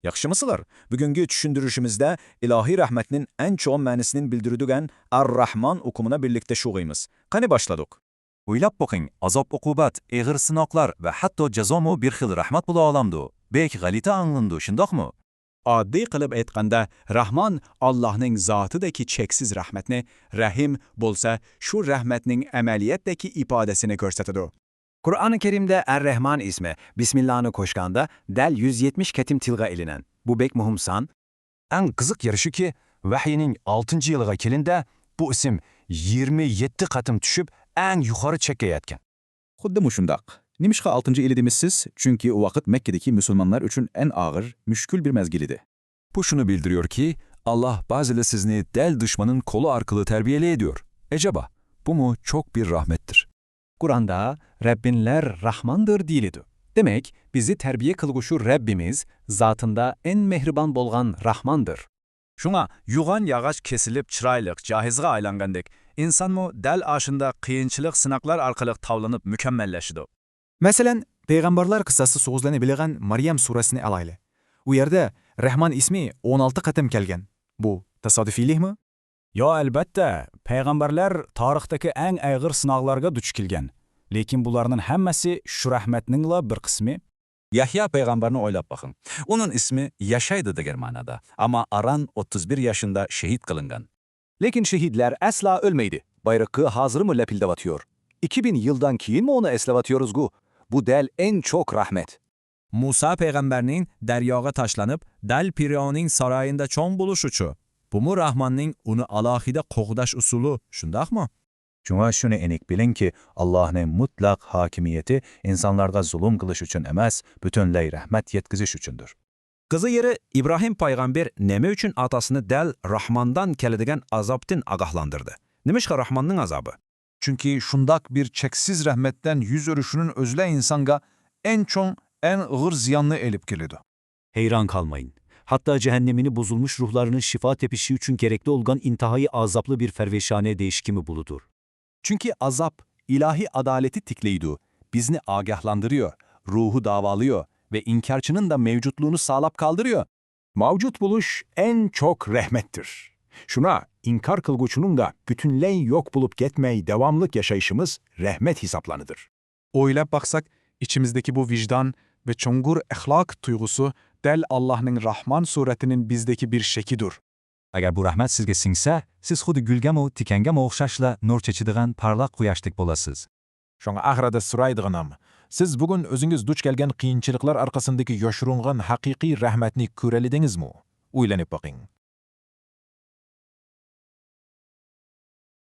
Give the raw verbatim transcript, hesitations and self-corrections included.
ياخشىمۇسىلەر؟ بۈگۈنكى چۈشەندۈرۈشىمىزدە ئىلاھىي رەھمەتنىڭ ئەڭ چوڭ مەنىسىنى بىلدۈرىدىغان ئەر-راھمان ئۇقۇمىنى بىرلىكتە چۈشىنىمىز. قېنى باشلىدۇق. ئويلاپ بېقىڭ، ئازاب-ئوقۇبەت، ئېغىر سىناقلار ۋە ھەتتا جازامۇ بىر خىل رەھمەت بولا ئالامدۇ؟ بەك غەلىتە ئاڭلىنىدۇ، شۇنداقمۇ؟ ئاددىي قىلىپ ئېيتقاندا، راھمان ئاللاھنىڭ زاتىدىكى چەكسىز رەھمەتنى، رەھىم بولسا شۇ رەھمەتنىڭ ئەمەلىيەتتىكى ئىپادىسىنى كۆرسىتىدۇ. قۇرئانى كەرىمدە ئەر-راھمان ئىسمى بىسمىللانى قوشقاندا دەل يۈز يەتمىش قېتىم تىلغا ئېلىنغان. بۇ بەك مۇھىم سان. ئەڭ قىزىق يېرى شۇكى، ۋەھىينىڭ ئالتىنچى يىلىغا كېلىندە بۇ ئىسىم يىگىرمە يەتتە قېتىم چۈشۈپ، ئەڭ يۇقىرى چەككە يەتكەن. خۇددى مۇشۇنداق. نېمىشقا ئالتىنچى يىلى دېمىسىز؟ چۈنكى ئۇ ۋاقىت مەككىدىكى مۇسۇلمانلار ئۈچۈن ئەڭ ئاغىر، مۈشكۈل بىر مەزگىل ئىدى. بۇ شۇنى بىلدۈرۈيدۇكى، ئاللاھ بەزىدە سىزنى دەل دۈشمەننىڭ قولى ئارقىلىق تەربىيەلەيدۇ. ئەجەبا، بۇمۇ چوڭ بىر رەھمەتتۇر. قۇرئاندا رەببىنلەر راھماندۇر دېيىلىدۇ. دېمەك، بىزنى تەربىيە قىلغۇچى رەببىمىز زاتىدا ئەڭ مېھرىبان بولغان راھماندۇر. شۇڭا يوغان ياغاچ كېسىلىپ چىرايلىق جاھىزغا ئايلانغاندەك، ئىنسانمۇ دەل ئاشۇنداق قىيىنچىلىق، سىناقلار ئارقىلىق تاۋلىنىپ مۇكەممەللىشىدۇ. مەسىلەن، پەيغەمبەرلەر قىسسىسى سۆزلىنىپ بىلىنگەن مەريەم سۈرىسىنى ئالايلى. ئۇ يەردە رەھمان ئىسمى ئون ئالتە قېتىم كەلگەن. بۇ تاسادىپىيلىكمۇ؟ ياق، ئەلبەتتە، پەيغەمبەرلەر تارىختىكى ئەڭ ئېغىر سىناقلارغا دۇچ كەلگەن. لېكىن بۇلارنىڭ ھەممىسى شۇ رەھمەتنىڭلا بىر قىسمى. يەھيا پەيغەمبەرنى ئويلاپ بېقىڭ. ئۇنىڭ ئىسمى ياشايدۇ دېگەن مەنىدە. ئەمما ئاران ئوتتۇز بىر ياشىدا شېھىت قىلىنغان. لېكىن شېھىتلەر ئەسلا ئۆلمەيدۇ. بايرىقى ھازىرمۇ لەپىلدەۋاتىدۇ. ئىككى مىڭ يىلدىن كېيىنمۇ ئۇنى ئەسلەۋاتىدۇ. بۇ دەل ئەڭ چوڭ رەھمەت. مۇسا پەيغەمبەرنىڭ دەرياغا تاشلىنىپ، دەل پىرئەۋننىڭ سارايىدا چوڭ بولۇشىچۇ؟ بۇمۇ راھماننىڭ ئۇنى ئالاھىدە قوغداش ئۇسۇلى، شۇنداقمۇ؟ شۇڭا شۇنى ئېنىق بىلىڭكى، ئاللاھنىڭ مۇتلەق ھاكىمىيىتى ئىنسانلارغا زۇلۇم قىلىش ئۈچۈن ئەمەس، پۈتۈنلەي رەھمەت يەتكۈزۈش ئۈچۈندۇر. قىزىق يېرى، ئىبراھىم پەيغەمبەر نېمە ئۈچۈن ئاتىسىنى دەل راھماندىن كېلىدىغان ئازابتىن ئاگاھلاندۇردى؟ نېمىشقا راھماننىڭ ئازابى؟ چۈنكى شۇنداق بىر چەكسىز رەھمەتتىن يۈز ئۆرۈشنىڭ ئۆزىلا ئىنسانغا ئەڭ چوڭ، ئەڭ ئېغىر زىياننى ئېلىپ كېلىدۇ. ھەيران قالماڭ. ھەتتا جەھەننەمنىڭ بۇزۇلمۇش روھلارنىڭ شىفا تېپىشى ئۈچۈن كېرەكلىك بولغان ئىنتايىن ئازابلىق بىر پەرۋىشانە دېيىشكىمۇ بولىدۇ. چۈنكى ئازاب ئىلاھىي ئادالەتنى تىكلەيدۇ، بىزنى ئاگاھلاندۇرۇ، روھنى داۋالايدۇ ۋە ئىنكارچىنىڭ دا مەۋجۇتلۇقىنى ساقلاپ قالدۇرۇ. مەۋجۇت بولۇش ئەڭ چوڭ رەھمەتتۇر. شۇڭا ئىنكار قىلغۇچىنىڭ دا پۈتۈنلەي يوق بولۇپ كەتمەي داۋاملىق ياشايشىمىز رەھمەت ھېسابلىنىدۇ. ئويلاپ باقساق، ئىچىمىزدىكى بۇ ۋىجدان ۋە چوڭقۇر ئەخلاق تۇيغۇسى دەل ئاللاھنىڭ راھمان سۈرىسىنىڭ بىزدىكى بىر شەكلىدۇر. ئەگەر بۇ رەھمەت سىزگە سىڭسە، سىز خۇددى گۈلگىمۇ، تىكەنگىمۇ ئوخشاشلا نۇر چېچىدىغان پارلاق قۇياشتەك بولىسىز. شۇڭا ئاخىرىدا سورايدىغىنىم، سىز بۈگۈن ئۆزىڭىز دۇچ كەلگەن قىيىنچىلىقلار ئارقىسىندىكى يوشۇرۇنغان ھەقىقىي رەھمەتنى كۆرەلىدىڭىزمۇ؟ ئويلىنىپ بېقىڭ.